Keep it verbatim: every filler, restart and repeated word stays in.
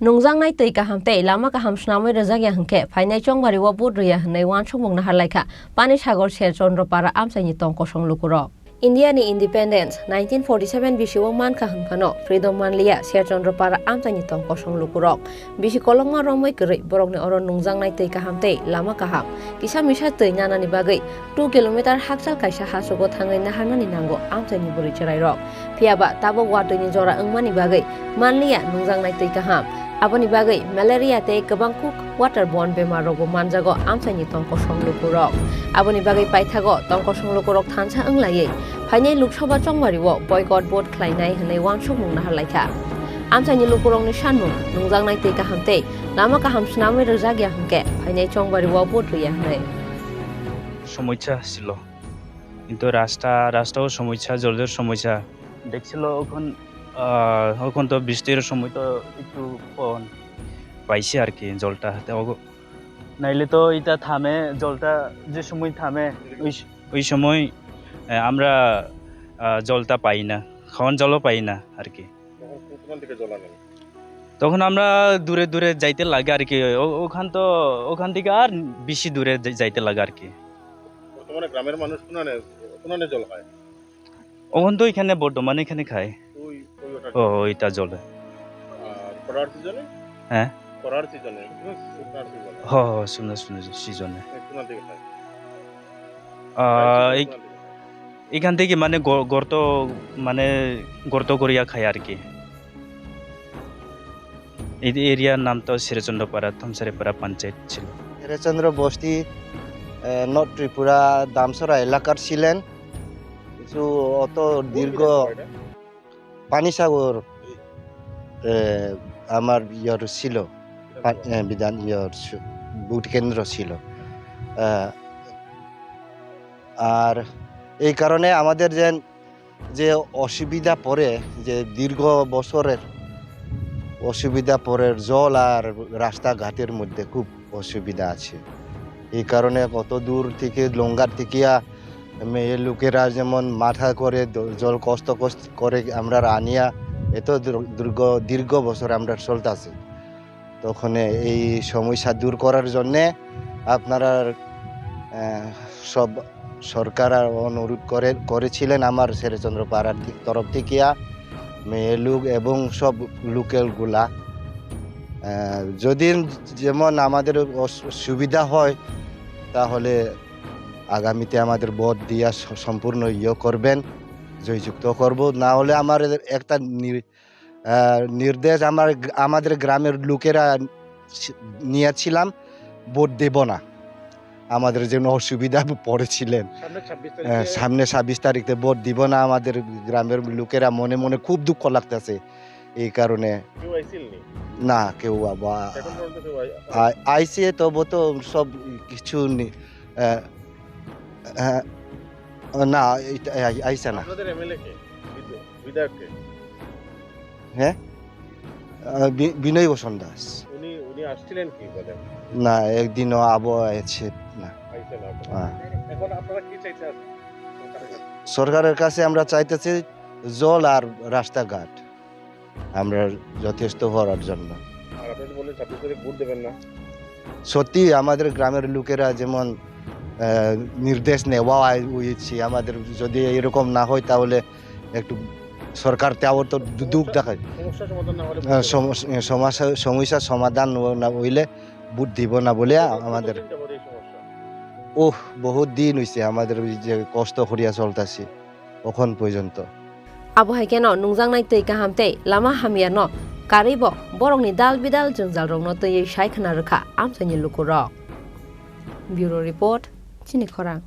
Nungjaknai twi kaham tei lama kaham swnamwi rwjakya hwnkhe phainai chongbario vote rwya hwnwi uansukmung naharlaikha Panisagar Sherchandra Para amchaini tong kosong lukurok. India ni independence nineteen forty seven bisio mankha hwnphano freedom manliya Sherchandra Para amchaini tong kosong lukurok. Bisi kolokma romwi kwrwi borokni oro nungjaknai twi kaham tei lama kaham kisa misa twi nanani bagwi two kilometer hakchal kaisa hachugo thangwi naharnani nango amchaini bwrwi chwrairok. Phiyaba tabuk watwini jora wngmani bagwi manliya nungjaknai twi kaham. Aboni bagwi malaria tei kwbang kuk waterborne bemar rokbo manjago amchaini tong kosong lukurok. Aboni bagwi paithago tong kosong lukurok thansa wnglaiwi phainai Lok Sabha chongbario boycott vote khlainai hwnwi uansukmung naharlaikha. Amchaini lukurokni sanmung nungjaknai twi kaham tei lama kaham swnamwi rwjakya hwnkhe phainai chongbario vote rwya hwnwi. সমস্যা ছিল, কিন্তু রাস্তা, রাস্তাও সমস্যা, জলের সমস্যা। দেখছিল ওখান, আহ, ওখান তো বৃষ্টির সময় তো একটু কম পাইছি আর কি জলটা। তো ওগো-, নাইলে তো এটা থামে, জলটা যে সময় থামে, ওই স-, ওই সময়, আহ, আমরা, আহ, জলটা পাই না, খাওয়ান জলও পাই না আর কি। তখন কো-, কোন দিকে জল আনেন? তখন আমরা দূরে দূরে যাইতে লাগে আর কি। ও-, ওখান তো, ওখান থেকে আর বেশি দূরে যাই-, যাইতে লাগে আর কি। বর্তমানে গ্রামের মানুষ কোনানে, কোনানে জল খায়? ওখান তো এখানে বর্তমানে এখানে খায়। ওই, ওই ওটা ও, জল। ওইটা জলে। আর খরার সিজনে? হ্যাঁ। খরার সিজনে, শুকনার সিজনে। হ, হ, শুকনার, শুকনার সিজনে। এ, কোন দিকে খায়? আহ, খায় এই, কোন দিকে খায়? এখান থেকে মানে গ-, গর্ত, মানে গর্ত করিয়া খায় আর কি। এই এরিয়ার নাম তো শ্রীচন্দ্রপাড়া, থমসারিপাড়া পঞ্চায়েত ছিল। শ্রীচন্দ্র বস্তি, এ, নর্থ ত্রিপুরা, দামসরা এলাকার ছিলেন। কিছু অত দীর্ঘ পানিসাগর, এ, আমার ইয়র ছিল, পা-, এ, বিধান ইয়র সু-, ভোট কেন্দ্র ছিল। এ, আর এই কারণে আমাদের যে, যে অসুবিধা পড়ে, যে দীর্ঘ বছরের অসুবিধা পড়ে, জল আর রাস্তাঘাটের মধ্যে খুব অসুবিধা আছে। এই কারণে কত দূর থেকে লঙ্গার থেকে আ, মেয়ে লোকেরা যেমন মাথা করে দ-, জল কষ্ট কষ্ট করে আমরা আনিয়া এত দীর্ঘ, দীর্ঘ, দীর্ঘ বছর আমরা চলতেছে। তখন এই সমস্যা দূর করার জন্যে আপনারা, আহ, সব সরকার অনুরোধ করে, করেছিলেন আমার শ্রীচন্দ্র পাড়ার থে-, তরফ থেকে আ, মেয়ে লোক এবং সব লোকাল গুলা। আহ, যদি যেমন আমাদের অস-, সুবিধা হয়, তাহলে আগামীতে আমাদের ভোট দিয়া স-, সম্পূর্ণ ইয়ে করবেন, জয়যুক্ত করব। না হলে আমার একটা নি-, আহ, নির্দেশ আমার গ্রা-, আমাদের গ্রামের লোকেরা ছি-, নিয়েছিলাম, ভোট দেব না। আমাদের জন্য অসুবিধা পড়েছিলেন। সামনে ছাব্বিশ আহ, তারিখে সামনে ছাব্বিশ তারিখে ভোট দিব না, আমাদের গ্রামের লোকেরা মনে মনে খুব দুঃখ লাগতেছে এই কারণে। কেউ আইছিল নি? না, কেউ আবা-, এখন পর্যন্ত কেউ আই-, আ-, আইছে, তবু তো সব কিছু নি-, আহ, আহ, না, এটা আই-, আইছে না। আপনাদের এমএলএ কে? বিধ-, বিধায়ক কে? হ্যাঁ? আহ, বি-, বিনয় বসন দাস। উনি, উনি আসছিলেন কি বলে? না, একদিনও আবো আছে না। আইছে না এখন। হ্যাঁ। এখন আপনারা কি চাইতে আছেন সরকারের কাছে? সরকারের কাছে আমরা চাইতেছি জল আর রাস্তাঘাট। আমরা যথেষ্ট করার জন্য। আর আপনি তো বললেন ছাব্বিশ তারিখ ভোট দেবেন না। সত্যি আমাদের গ্রামের লোকেরা যেমন, আহ, নির্দেশ নেওয়া হয়, উচিত, আমাদের যদি এরকম না হয় তাহলে একটু সরকার তেও তো দু-, দুঃখ সমস্যা, দেখায়। সমস্যা সমাধান না হলে আহ, ভোট দেবেন না। সমস-, সমস্যা, সমস্যা সমাধান না হইলে ভোট দিব না বলে কত-, আমাদের কতদিন যাবত এই সমস্যা? ওহ, বহুত দিন হইছে আমাদের ওই যে কষ্ট করিয়া চলতাছি অখন পর্যন্ত। Abo hai kheno nungjaknai twi kaham tei lama hamya no karwi bo borokni dal bidal jwngjal rokno twiwi sai khna rwkha amchaini lukurok. Bureau Report, Chini Khorang.